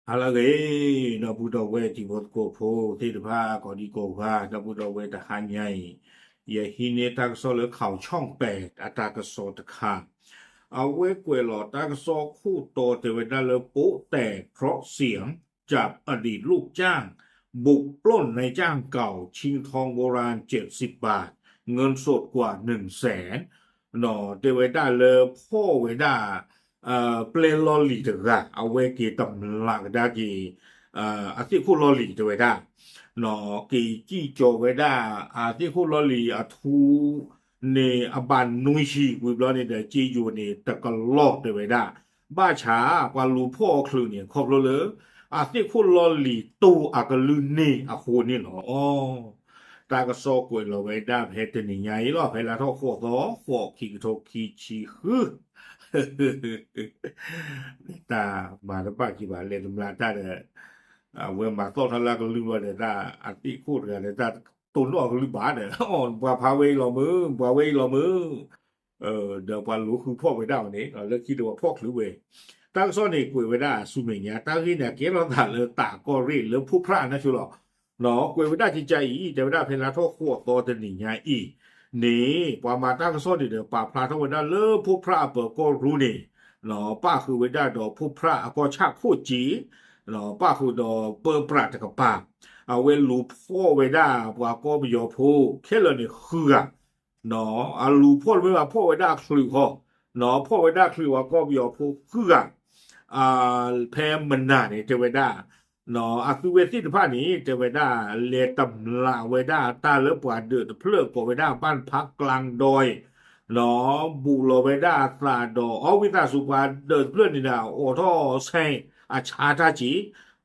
ဟါလၢအဂ့ၤ, ဒီပုၢ်ဒီဝဲၢ်တံၤဖိသကိးဖိသ့ၣ်တဖၣ် ကိးဒံကိးဂၤ, ဒီပုၢ်ဒီဝဲၢ်တဟါညါအံၤ, ယဟံးန့ၢ်တၢ်ကစီၣ်လၢ ข่าวช่องแปด အတၢ်ကစီၣ်တခါ, အဝဲကွဲးလီၤတၢ်ကစီၣ်ခိၣ်တီတဲဝဲဒၣ်လၢ โป๊ะแตกเพราะเสียงจับอดีตลูกจ้าง บุกปล้นนายจ้างเก่าชิงทองโบราณเจ็ดสิบบาท เงินสดกว่าหนึ่งแสน တဲဝဲဒၣ်လၢဖီၣ်ဝဲဒၣ် ပျဲလီၢ်လံၤတဂၤ အဝဲက့ၤတမျးကဒါက့ၤ အသ့ၣ်ခိၣ်လီၢ်လံၤတဲဝဲဒၣ်, က့ၤစံၣ်ကၠီၤဝဲဒၣ် အသ့ၣ်ခိၣ်လီၢ်လံၤအထူန့ၣ် အဘးနွံဆံ ဝံၤဘျီန့ၣ်ဒီး စ့ယိၤန့ၣ် တကလီၢ်တဲဝဲဒၣ်, ဘၣ်ဆၣ်ပှၤလူၤဖီၣ်အီၤချုးန့ၣ် ခီဖျိလၢ အသ့ၣ်ခိၣ်လီၢ်လံၤတိၢ်အကလုၢ်န့ၢ်အဃိန့ၣ်လီၤ. တၢ်ကစီၣ်ကွဲးလီၤဝဲဒၣ်ဖဲတနံၤညါအံၤလီၤ, ဖဲလါထီၣ်ဃိးသီ ဃိး ခံကထိခံဆံဃု တၢ်မၤတဘၣ်က့ၤဘၣ် လဲၤတမျးတၢ်ဒီး အဝဲမၤသီၣ်ထီၣ်လၢကလုၢ်ဘၣ်ဒီး တၢ်အသ့ၣ်ခိၣ်တဂၤဒီး တၢ်တိၢ်နီၣ်အကလုၢ်ဘၣ်ဒီး ပှၤဖးဝဲအံၤလီၤမုၢ်, ပှၤဝဲအံၤလီၤမုၢ်, ဒီးပှၤလူၤဃုဖီၣ်ဝဲဒၣ်အီၤန့ၣ် လၢခံဒီးပှၤဖီၣ်ချုးဝဲ, တၢ်ကစီၣ်န့ၣ်ကွဲးဝဲဒၣ်ဆူမဲာ်ညါ, တၢ်ဂ့ၢ်န့ၣ်ကဲထီၣ်သးလၢတၢ်ကီၢ်ရ့ၣ်လၢဖိဖြၣ်အနၢ်ဆိလီၤ. ကွဲးဝဲဒၣ်ကကါအံၤ တဲဝဲဒၣ်ဖဲလါထီၣ်ဃိးသီတနံၤညါအံၤန့ၣ် ပှၤမၤတၢ်ကစီၣ်န့ၣ်ဒီး ပာ်ဖျါထီၣ်ဝဲဒၣ်လၢဖိဖြၣ်အပၢၤကီၢ်ရူန့ၣ် ပၣ်ဃုာ်ဝဲဒၣ်ဒီးဖိဖြၣ်အကီၢ်ဆၣ်ခိၣ်က့, ပၣ်ဃုာ်ဒီးပၢပြးတကပၤ, အဝဲလူၤဖီၣ်ဝဲဒၣ်ပှၤကီၢ်ပယီၤဖိခဲလၢာ်န့ၣ်ဃုဂၤ အလူၤဖီၣ်တမ့ၢ်ဘၣ် ဖီၣ်ဝဲဒၣ်ချုးဃီ, ဖီၣ်ဝဲဒၣ်ချုးပှၤကီၢ်ပယီၤဖိဃုဂၤ, ဖဲမနၤန့ၣ် တဲဝဲဒၣ်, အသုဝဲသ့ၣ်တဖၣ်န့ၣ် တဲဝဲဒၣ် လဲၤတမျးဝဲဒၣ်တၢ်လၢပှၤဒၢးတဖျၢၣ်ကိးဝဲဒၣ် บ้านพักกลางดอย ဘူးလီၤဝဲဒၣ်အသးဒီး အီၣ်ဝံသးစူၤပှၤဒၢးတဖျၢၣ်န့ၣ်ဒီး အိးထီၣ် ဆိုင် အဆါတၢ်က့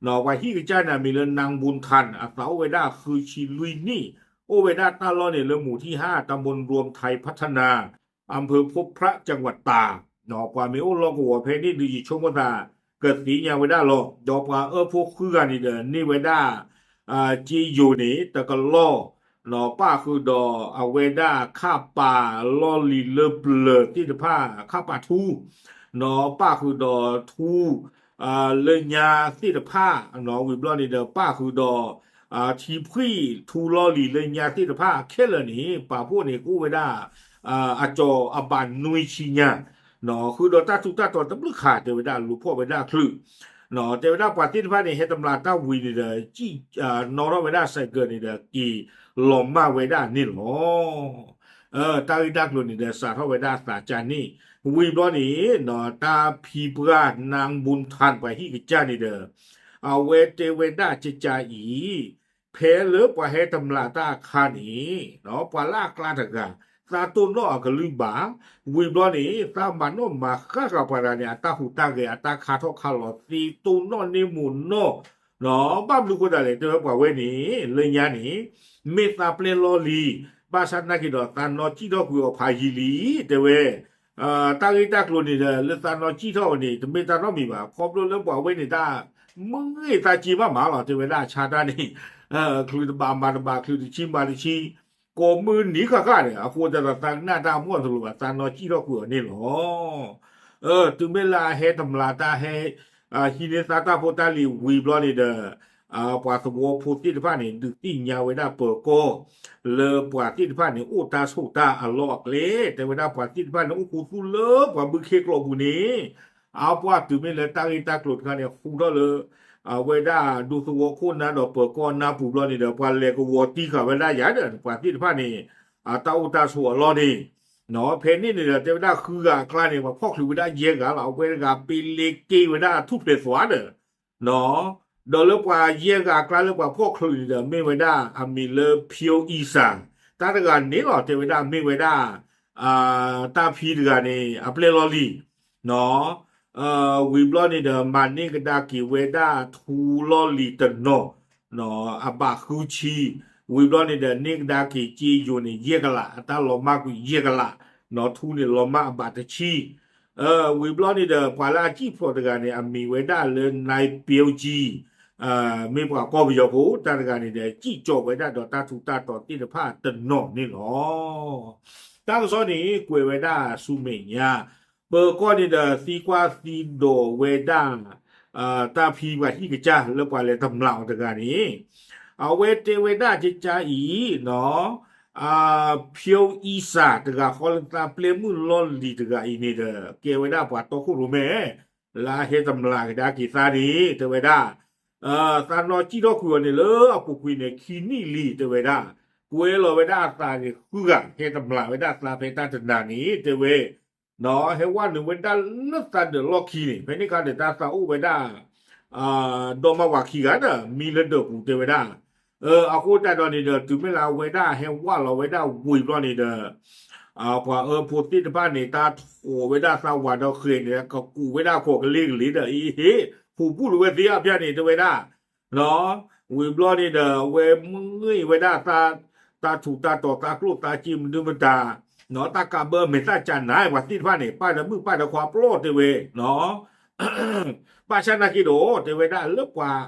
ၤ, ပှၤဟံၣ်ကစၢ်န့ၣ်အမံၤလၢ นางบุญทัน အသးအိၣ်ဝဲဒၣ်ဃုဆံလွံၢ်နံၣ်, အိၣ်ဝဲဒၣ်တၢ်လီၢ်န့ၣ်လၢ หมู่ที่ห้า ตำบลรวมไทยพัฒนา อำเภอพบพระ จังหวัดตาก ပှၤမ့ၢ်အိၣ်လီၢ်ကဝီၤဖဲန့ၣ်ဒုး ယဆိကမိၣ်သး ကသ့ၣ်ညါဝဲဒၣ်လီၤ. ဒီးပှၤအၢဖိဃုဂၤန့ၣ်ဒီး န့ၢ်ဝဲဒၣ် စ့ယိၤန့ၣ် တကလီၢ်, ပၣ်ဃုာ်ဒီးအဝဲဒၣ်ခးပာ်လီၢ်လံၤလၢပျၢၤသ့ၣ်တဖၣ် ခးပာ်ထူ, ပၣ်ဃုာ်ဒီးထူ လၢညါသ့ၣ်တဖၣ်, ဝံၤဘျီန့ၣ်ဒီး ပၣ်ဃုာ်ဒီး ထံဖှံၣ်ထူလီၢ်လံၤလၢညါသ့ၣ်တဖၣ်ခဲလၢာ်န့ၣ် ပာ်ဖှိၣ်န့ၣ်ကအိၣ်ဝဲဒၣ် အကၠီၤအဘးနွံဆံညါ, ဃုာ်ဒီးတၢ်ထူးတၢ်တီၤတဘျုးခါ တဲဝဲဒၣ်လူၤဖီၣ်ဝဲဒၣ်ချုး, တဲဝဲဒၣ်ပှၤသ့ၣ်တဖၣ်န့ၣ် ဟဲတမျးတၢ်ဝံၤန့ၣ်ဒီး စံၣ်နီၣ်ထီၣ်ဝဲဒၣ် ဆိုင်ကယ် န့ၣ်ဒီး က့ၤလီၤမၢ်ဝဲဒၣ်န့ၣ်လီၤ. တၢ်ဂ့ၢ်တၢ်ကျိၤန့ၣ်ဒီး စးထီၣ်ဝဲဒၣ်သးကါန့ၣ်, ဝံၤဘျီန့ၣ် တၢ်ဖံးပှၢ် นางบุญทัน ပှၤဟံၣ်ကစၢ်န့ၣ်ဒီး အဝဲတဲဝဲဒၣ်ကကါအံၤ, ဖဲလၢပှၤဟဲတမျးတၢ်အခါန့ၣ် ပှၤလၢအကျါတဂၤ သးတိၢ်နီၣ်အကလုၢ်ဘၣ်, ဝံၤဘျီန့ၣ် သးမၤနီၣ်မၤဃၣ်ဃၣ်ပှၤတဂၤန့ၣ် အတၢ်ဟူးတၢ်ဂဲၤ အတၢ်ခါထီၣ်ခါလီၤ သ့တိၢ်နီၣ်န့ၢ်မိၢ်နီၢ်, ဘၣ်မနုၤဃိသတးလဲၣ် တဲဝဲပှၤဝဲန့ၣ် လၢညါန့ၣ် မ့ၢ်သးပျဲလီၢ်လံၤ, ဘၣ်ဆၣ်နာ်က့ၤဒီးသးနီၣ်စံၣ်ထီၣ်ကွံာ်အီၤဖးယံာ်လံ, တဲဝဲ တၢ်ဂ့ၢ်တၢ်ကျိၤန့ၣ်ဒီး လၢသးနီၣ်စံၣ်ထီၣ်အီၤန့ၣ် တမ့ၢ်တၢ်နီတမံၤဘၣ်, ခီဖျိလၢပှၤဝဲန့ၣ်တၢ် မုၢ်ဂ့ၤသးစ့မးမးလီၤ, တဲဝဲဒၣ်ဆါတၢ်န့ၣ် ချုးတဘးမၤတဘး ချုးတဆံမၤတဆံ, ကိးမုၢ်နံၤဃၣ်ဃၣ်ဒီး အဃိသတးဒီးသးကနၣ်တၢ်မီၢ်တလိၤဘၣ် သးနီၣ်စံၣ်ထီၣ်ကွံာ်အီၤန့ၣ်လီၤ. တုၤမ့ၢ်လၢအဟဲတမျးတၢ်ဟဲ ဟံးန့ၢ်သးတၢ်ဖိတၢ်လံၤဝံၤဘျီန့ၣ်ဒီး ပှၤသဝီဖိသ့ၣ်တဖၣ်န့ၣ် ဒုးသ့ၣ်ညါဝဲဒၣ်ပၢၤကီၢ် လၢပှၤသ့ၣ်တဖၣ်န့ၣ် အိၣ်တၢ်ဆိးတၢ်အလီၢ်အကျဲ, တဲဝဲဒၣ်ပှၤသ့ၣ်တဖၣ်န့ၣ် အိၣ်ခူသူၣ်လၢပှၤဘုခ့ကျိာ်ပူၤန့ၣ်, အပှၢ်တုၤမ့ၢ်လၢတၢ်ဂ့ၢ်တၢ်ကျိၤတခါန့ၣ် ဃူထီၣ်လၢ အဝဲဒၣ်ဒူသဝီခိၣ်နၢ်ဒီးပၢၤကီၢ်နၢ်ပူၤဘျီန့ၣ်ဒီး ပှၤလဲၤကဝီၤတံၢ်ဃာ်ဝဲဒၣ်ယၤဒီး ပှၤသ့ၣ်တဖၣ်န့ၣ် အတၢ်အိၣ်တၢ်ဆိးအလီၢ်န့ၣ်, ဖဲန့ၣ်န့ၣ်ဒီး တဲဝဲဒၣ်ဃုဂၤအကျါန့ၣ် ပှၤဖီၣ်ချုးဝဲဒၣ်ယဲၢ်ဂၤလီၤ, အဝဲတဂၤပ့လ့က့ဝဲဒၣ်ထူၣ်ဖျဲးသွါဒီး ဒီးလၢပှၤယဲၢ်ဂၤအကျါလၢပှၤဖီၣ်ချုးန့ၣ်ဒီး မ့ၢ်ဝဲဒၣ်အမံၤလၢ ဖၠိအံစၣ်, တၢ်တဂၤန့ၣ်လီၤ တဲဝဲဒၣ်မ့ၢ်ဝဲဒၣ် တၢ်ဖံးတဂၤန့ၣ် အပျဲၢ်လီၢ်လံၤ, ဝံၤဘျီန့ၣ်ဒီး မၤန့ၢ်ကဒါက့ၤဝဲဒၣ်ထူလီၢ်လံၤတနီၤ အဘးဃုဆံ, ဝံၤဘျီန့ၣ်ဒီး န့ၢ်ကဒါက့ၤစ့ယိၤန့ၣ် ယဲၢ်ကလး, အတၢ်လီၤမၢ်ကွံာ်ယဲၢ်ကလး, ထူန့ၣ်လီၤမၢ်အဘးတဆံ, ဝံၤဘျီန့ၣ်ဒီး ပှၤလၢအစံၣ်ဖျိးတဂၤန့ၣ် အမံၤဝဲဒၣ်လၢ နၢၣ်ပၠိကံ, မ့ၢ်ပှၤကီၢ်ပယီၤဖိ, တၢ်တဂၤန့ၣ်ဒီး စံၣ်ကၠီၤဝဲဒၣ်ဒီးတၢ်ထူးတၢ်တီၤသ့ၣ်တဖၣ်တနီၤန့ၣ်လီၤ. တၢ်ကစီၣ်န့ၣ် ကွဲးဝဲဒၣ်ဆူမဲာ်ညါ, ပၢၤကီၢ်န့ၣ်ဒီး သံကွၢ်သံဒိးဝဲဒၣ် တၢ်ဖံးပှၤဟံၣ်ကစၢ်လၢပှၤလဲၤတမျးအီၤတဂၤန့ၣ် အဝဲတဲဝဲဒၣ်ကကါအံၤ ဖၠိအံစၢ်တဂၤဃီလၢသးပျဲမုၣ်လီၢ်လံၤတဂၤအံၤန့ၣ်ဒီး ကဲဝဲဒၣ်ပှၤတီခိၣ်ရိၣ်မဲ လၢအဟဲတမျးကဒါက့ၤသးန့ၣ် တဲဝဲဒၣ် သးနီၢ်စံၣ်ထီၣ်ကွံာ်အီၤန့ၣ်လၢအပူၤကွံာ်န့ၣ် ခံနံၣ်လံ တဲဝဲဒၣ် ကွဲလီၤဝဲဒၣ်အသးန့ၣ်ဃုဂၤ ဟဲတမျးဝဲဒၣ်သးဖဲတၢ်တနၤန့ၣ် တဲဝဲ ဟဲဝဲနုာ်ဝဲဒၣ်လၢသးဒၢးလီၢ်ခံန့ၣ် ဖဲန့ၣ်အခါဒီးတၢ်သးအိၣ်ဝဲဒၣ် ဒီမါဝၤခံဂၤဒီး မံလၢဒၢးပူၤတဲဝဲဒၣ် အဃိသတးဒီးန့ၣ်ဒီး တုၤမ့ၢ်လၢအဝဲဒၣ်ဟဲဝဲလီၤဝဲဒၣ်ဝံၤဘျီန့ၣ်ဒီး ပှၤအၢဖိသ့ၣ်တဖၣ်န့ၣ် တၢ်ထိးဝဲဒၣ်သးဝးဒီးဃဲၤန့ၣ် ကကူးဝဲဒၣ်ခိးကလ့ကလ့ဒီး အ့ဟ့ၣ် ဟူးဘူးလီၤဝဲသ့အဖၠၣ်န့ၣ် တဲဝဲဒၣ် ဝံၤဘျီန့ၣ်ဒီး အဝဲမ့ၢ်ဝဲဒၣ် တၢ်ထူးတၢ်တီၤ တၢ်ကျိၣ်တၢ်စ့မနုၤမတၤ တၢ်ကးဘၢမဲာ်သၣ်ကးနး ပှၤသ့ၣ်တဖၣ်န့ၣ် ပၢ်ဒီးမုၣ်ပၢ်ဒီးခွါပျီၢ်တဲဝဲ ဘၣ်ဆၣ်နာ်က့ဒီး တဲဝဲဒၣ်လၢပှၤ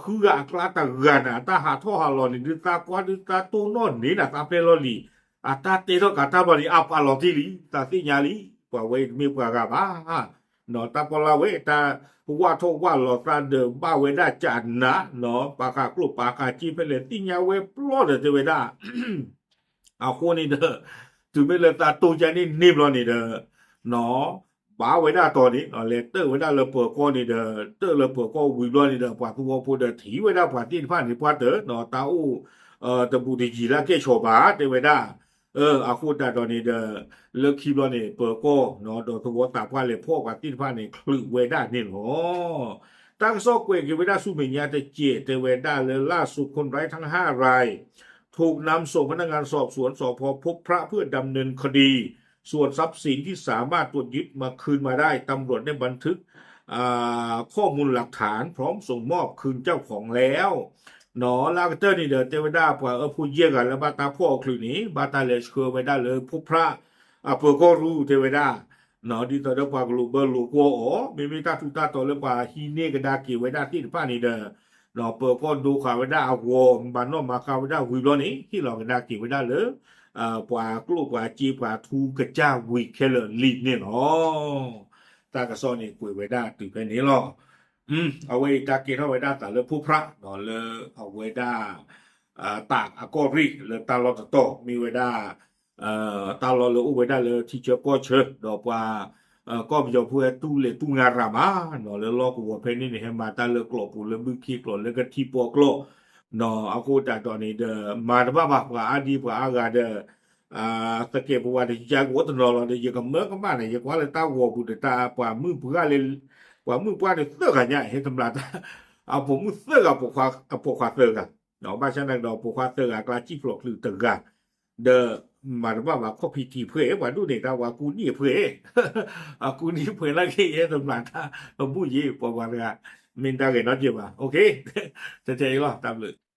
ဃုဂၤအကျါတဂၤန့ၣ် တၢ်ဟးထီၣ်ဟးလီၤန့ၣ် ဒုးသးကွၢ်ဒုးသးတိၢ်နီၣ်န့ၣ် နသးပျဲလီၢ်လံၤ အတၢ်တဲထီၣ်ကးတၢ်ဘျီန့ၣ် အပာ်လီၤတ့ၢ်လံ သးသ့ၣ်ညါလံ ပှၤဝဲအံၤတမ့ၢ်ပှၤဂၤဘၣ် တၢ်ပီလၢဝဲ တၢ်ဝၣ်ထီၣ်ဝၣ်လီၤသးဒီးဘၣ်ဝဲဒၣ်ကးနး ပာ်ဃာ်ကျိၣ်ပာ်ဃာ်စ့ဖဲလဲၣ်သ့ၣ်ညါဝဲပျီၢ်ဒီးတဲဝဲဒၣ် အဃိန့ၣ်ဒီး တုၤမ့ၢ်လၢသးတိၢ်ကါန့ၣ်န့ၢ်ဘျီန့ၣ်ဒီး ဘၣ်ဝဲဒၣ်တီၤန့ၣ် လဲၤတၢၣ်ဝဲဒၣ်လၢပၢၤကီၢ်န့ၣ်ဒီး တၢၣ်လၢပၢၤကီၢ်ဝံၤဘျီန့ၣ်ဒီး ပှၤသဝီဖိဒီးထံၣ်ဝဲဒၣ်ပှၤသ့ၣ်တဖၣ်န့ၣ် ပှၤတၢၢ် တၢ်အိၣ် တဘူးတယံၤလၢကဲၣ်ဆိးဘၣ် တဲဝဲဒၣ် အဃိသတးဒီးန့ၣ်ဒီး လၢခံဘျီန့ၣ် ပၢၤကီၢ် ဒီးသဝီသးပှၢ်လဲၤဖီၣ်ပှၤသ့ၣ်တဖၣ်န့ၣ် ချုးဝဲဒၣ်န့ၣ်လီၤ. တၢ်ကစီၣ်ကွဲးက့ၤဝဲဒၣ်ဆူမဲာ်ညါတစဲး တဲဝဲဒၣ်လၢ ล่าสุดคนร้ายทั้งห้าราย ถูกนำส่งพนักงานสอบสวน สภ.พบพระ เพื่อดำเนินคดี ส่วนทรัพย์สินที่สามารถตรวจยึดมาคืนมาได้ ตำรวจได้บันทึก ข้อมูลหลักฐานพร้อมส่งมอบคืนเจ้าของแล้ว လၢအကတၢၢ်န့ၣ်ဒီး တဲဝဲဒၣ်ပှၤအၢဖိယဲၢ်ဂၤလၢဘၣ်တၢ်ဖီၣ်အီၤချုးန့ၣ် ဘၣ်တၢ်လဲၤဆှၢဝဲဒၣ်လၢ พบพระ အပၢၤကီၢ်ရူၢ်တဲဝဲဒၣ် ဒ်သိးဒီးပှၤကလိာ်ဘၢလိာ်ကွီၢ်အီၤ မ့မ့ၢ်တၢ်ထူးတၢ်တီၤလၢပှၤဟံးန့ၢ်ကဒါက့ၤဝဲဒၣ်သ့ၣ်တဖၣ်န့ၣ်ဒီး ပၢၤကီၢ်ဒိဃာ်ဝဲဒၣ်အဂီၤ မၤနီၣ်မၤဃါဝဲဒၣ်ဝံၤဘျီန့ၣ် ဟ့ၣ်လီၤကဒါက့ၤဝဲဒၣ်လၢ ပှၤကျိၣ်ပှၤစ့ပှၤထူကစၢ်ဝံၤခဲလၢာ်လံန့ၣ်လီၤ. တၢ်ကစီၣ်န့ၣ်ကွဲးဝဲဒၣ်တုၤဖဲန့ၣ်လီၤ. အဝဲအံၤတၢ်ကဲထီၣ်ဝဲဒၣ်သးလၢ พบพระ လၢအဝဲဒၣ် တၢ်အကီၢ်ရ့ၣ်လၢတၢ်လီၢ်တတီၤ မ့ၢ်ဝဲဒၣ် တၢ်လီၢ်လၢအိၣ်ဝဲဒၣ်လၢထံဆၢကီၢ်ဆၢ ဒီးပှၤ ကီၢ်ပယီၤဖိဟဲတူၢ်လဲၤတူၢ်ငါရၤမး လၢလီၢ်ကဝီၤဖဲန့ၣ်န့ၣ် ဟဲမၤတၢ်လၢကျိာ်ပူၤလၢဘုခ့ကျိာ်လၢကထံပီကျိာ် အဃိသတးဒီးန့ၣ်ဒီး မၤတဘၣ်ဘၣ် ပှၤအါဒံပှၤအါဂၤဒီး သကဲးပဝးတယါကအိၣ်တနီၤလီၤဒီး ယကမၢကမၣ်န့ၣ် ယကွၢ်လၢတၢ်ဂီၤပူၤဒီးတၢ်ပှၤမုၢ်ပှၢ်လၢ ပှၤမုၢ်ပှၢ်န့ၣ်သၢဂၤညါ ဟဲတမျးတၢ် အပိာ်မုၣ်သၢဂၤ ပိာ်ခွါသၢဂၤ ဘၣ်ဆၣ်န့ၣ်ဒီးပိာ်ခွါသၢဂၤအကျါစံၣ်ဖျိးချုးတဂၤ ဒီးမၤတဘၣ်ဘၣ် ခီၣ်ဖံးတံာ် ဖှဲး ပှၤဒိၣ်န့ၢ်တၢ်ဝဲကူနံၣ်ဖှဲး အကူနံၣ်ဖှဲးနာ်က့ ယဟဲတမျးတၢ် အဘူၣ်ယံၤ ပှၤဝၤတဂၤ မ့ၢ်တၢ်ဂဲၤနီတစဲးဘၣ် တတဲအံၤလီၤ တၢ်ဘျုး